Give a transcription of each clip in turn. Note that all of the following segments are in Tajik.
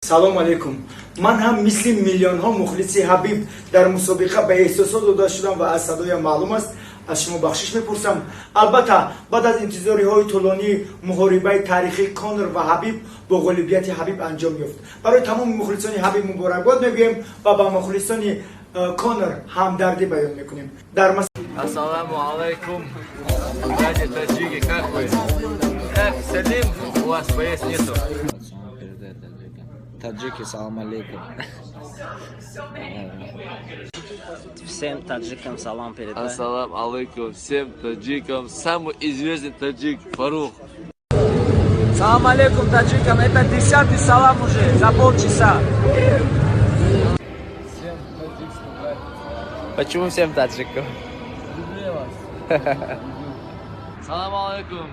Салом алейкум. Ман ҳам мисли миллионҳо мухлиси Ҳабиб дар мусобиқа ба эҳсосот дода шудам ва аз садоям маълум аст, аз шумо бахшиш мепурсам. Албатта, баъд аз интизориҳои тӯлонӣ муҳорибаи таърихии Конор ва Ҳабиб бо ғолибияти Ҳабиб анҷом ёфт. Барои тамоми мухлисони Ҳабиб муборакбод мегӯем ва ба мухлисони Конор ҳамдардӣ баён мекунем. Дар Ассаламу алейкум, братья таджики, как вы? Как, Салим, у вас пояс нету. Передай таджикам. Таджики, салам алейкум. Всем таджикам салам передай. Ассалам алейкум всем таджикам. Самый известный таджик Фарух. Салам алейкум, таджикам. Это 10-й салам уже за полчаса. Всем таджикским братьям. Почему всем таджикам? Люблю вас. Салам алейкум.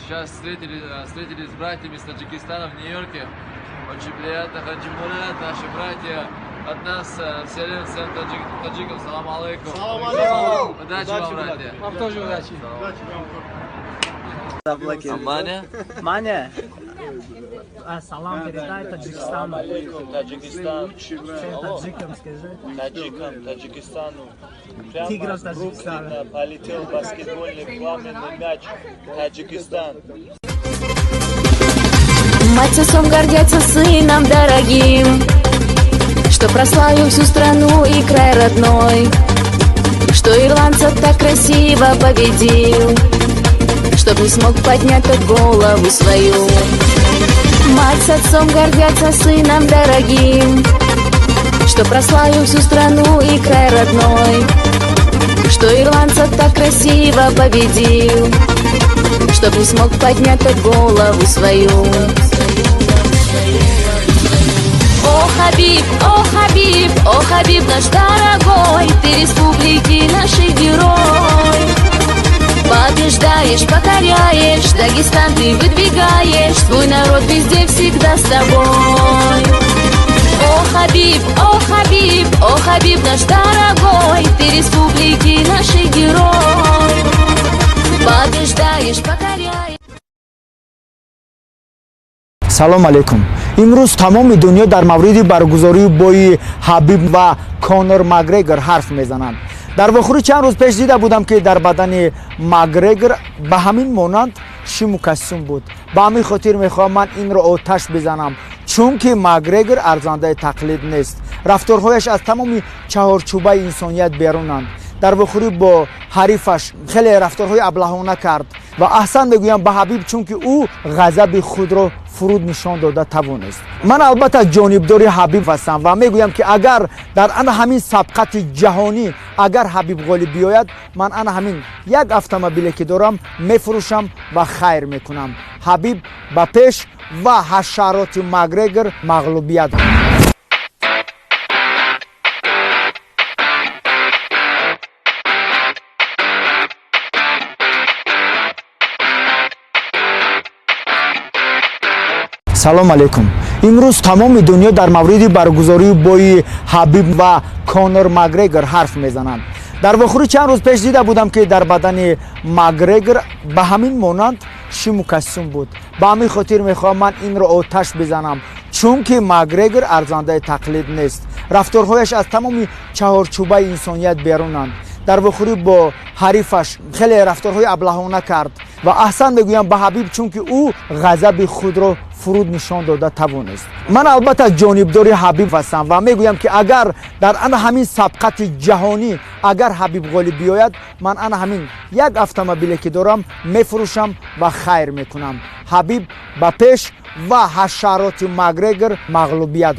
Сейчас встретились с братьями из Таджикистана в Нью-Йорке. Очень приятно. Хаджимурад, наши братья. От нас всем, всем таджикам салам алейкум. Салам алейкум. Удачи вам, братья. Вам тоже удачи. А Маня? Маня, салам передай Таджикистану. Таджикистан, Всем таджикам скажи. таджикам, Таджикистану. Прямо Тиграм с Бруклина Таджикистана. полетел баскетбольный пламенный мяч. Таджикистан. Мать с отцом гордятся сыном дорогим, что прославил всю страну и край родной, что ирландца так красиво победил, чтоб не смог поднять тот голову свою. Мать с отцом гордятся сыном дорогим, что прославил всю страну и край родной, что ирландца так красиво победил, чтоб не смог поднять тот голову свою. О, Хабиб, о, Хабиб, о, Хабиб наш дорогой, ты республики нашей герой. Побеждаешь, покоряешь, Дагестан ты выдвигаешь, твой народ везде всегда с тобой. О, Хабиб, о, Хабиб, о, Хабиб наш дорогой, ты республики нашей герой. Побеждаешь, покоряешь. Салом алейкум. Имрӯз тамоми дунё дар мавриди баргузории бои Ҳабиб ва Конор Макгрегор ҳарф мезананд. Дар вохӯрӣ чанд рӯз пеш дида будам, ки дар бадани Макгрегор ба ҳамин монанд шиму костюм буд. Ба ҳамин хотир мехоҳам ман инро оташ бизанам, чунки Макгрегор арзандаи тақлид нест. Рафторҳояш аз тамоми чаҳорчӯбаи инсоният берунанд. Дар вохӯрӣ бо ҳарифаш хеле рафторҳои аблаҳона кард ва аҳсан мегӯям ба Ҳабиб, чунки ӯ ғазаби худро фуруд нишон дода тавонист. Ман албатта ҷонибдори Ҳабиб ҳастам ва мегӯям, ки агар дар ана ҳамин сабқати ҷаҳонӣ агар Ҳабиб ғолиб биёяд, ман ана ҳамин як автомобиле ки дорам, мефурӯшам ва хайр мекунам. Ҳабиб ба пеш ва ҳашароти Макгрегор мағлубият. Салом алейкум. Имрӯз тамоми дунё дар мавриди баргузории бои Ҳабиб ва Конор Макгрегор ҳарф мезананд. Дар вохӯрӣ чанд рӯз пеш дида будам, ки дар бадани Макгрегор ба ҳамин монанд шиму костюм буд. Ба ҳамин хотир мехоҳам ман инро оташ бизанам, чунки Макгрегор арзандаи тақлид нест. Рафторҳояш аз тамоми чаҳорчӯбаи инсоният берунанд. Дар вохӯрӣ бо ҳарифаш хеле рафторҳои аблаҳона кард ва аҳсан мегӯям ба Ҳабиб, чунки ӯ ғазаби худро фуруд нишон дода тавонист. Ман албатта ҷонибдори Ҳабиб ҳастам ва мегӯям, ки агар дар ана ҳамин сабқати ҷаҳонӣ агар Ҳабиб ғолиб биёяд, ман ана ҳамин як автомобиле ки дорам, мефурӯшам ва хайр мекунам. Ҳабиб ба пеш ва ҳашароти Макгрегор мағлубият.